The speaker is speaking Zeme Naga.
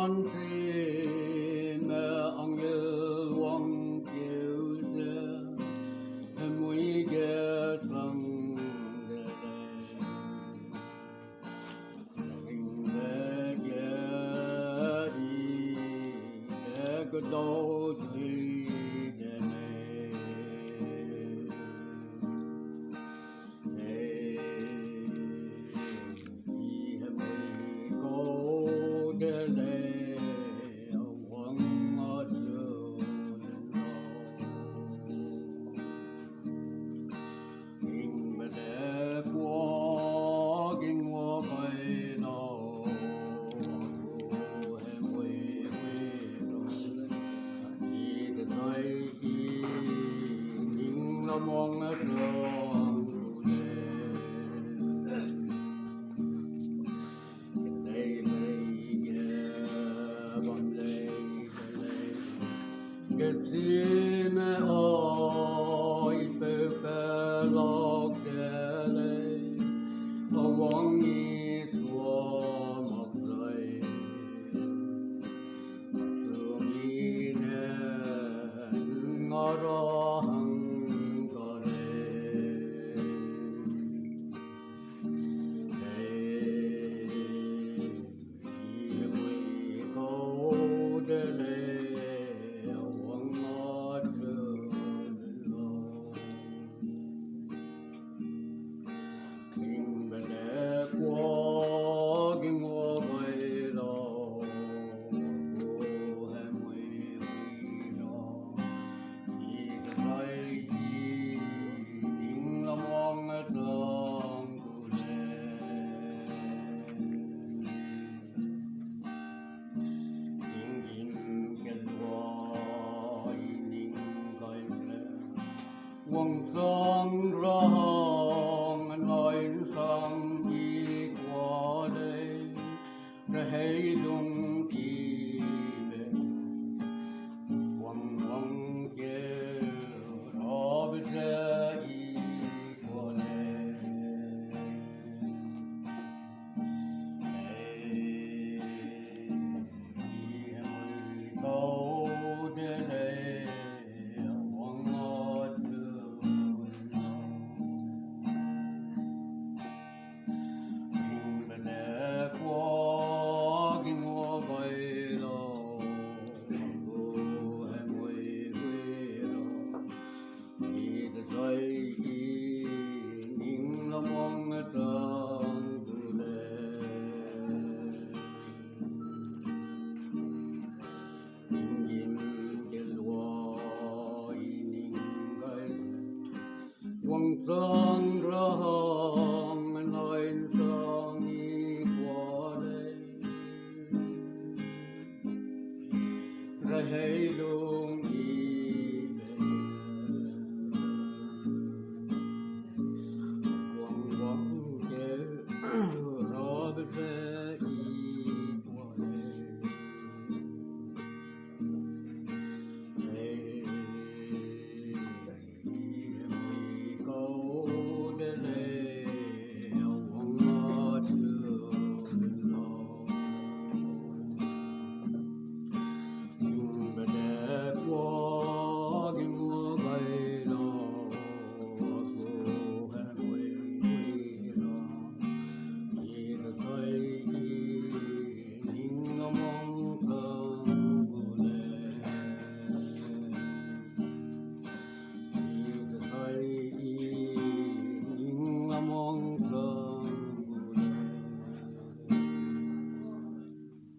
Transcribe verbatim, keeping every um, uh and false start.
Sime angel wangkeu ze, hemui ge sang de lei. Ringbe ge i ge kedau dui de lei. Hei, i hemui kau de lei, a wang a chu lau. Ringbe de kua ging wa gai lau, a gu hemui hui lau. I de zai i ning lamang a chang gu lei. Kedei lei ge bam lei de lei. Kechime ai peu pe lak de lei. A wang i sua mak zai. Sumi ne ngara hang ka lei. Hei, i hemui kau de lei, a wang a chu lau. Ringbe de kua ging wa gai lau, a gu hemui hui lau. I de zai i ning lamang a chang gu lei. Tinggîm kelua i ning gai ze, wangchang ra hang nai ’nsang i kua lei, rehei lung i be, wang wang keu rabe ze i kua lei. Hei, i hemui kau de lei, a wang a chu lau. Ringbe ne kua ging wa gai lau, a gu hemui hui lau. I de zai i ning lamang a chang gu lei. Tinggîm kelua i ning gai, wangchang ra hang nai ’nsang i kua lei, rehei lung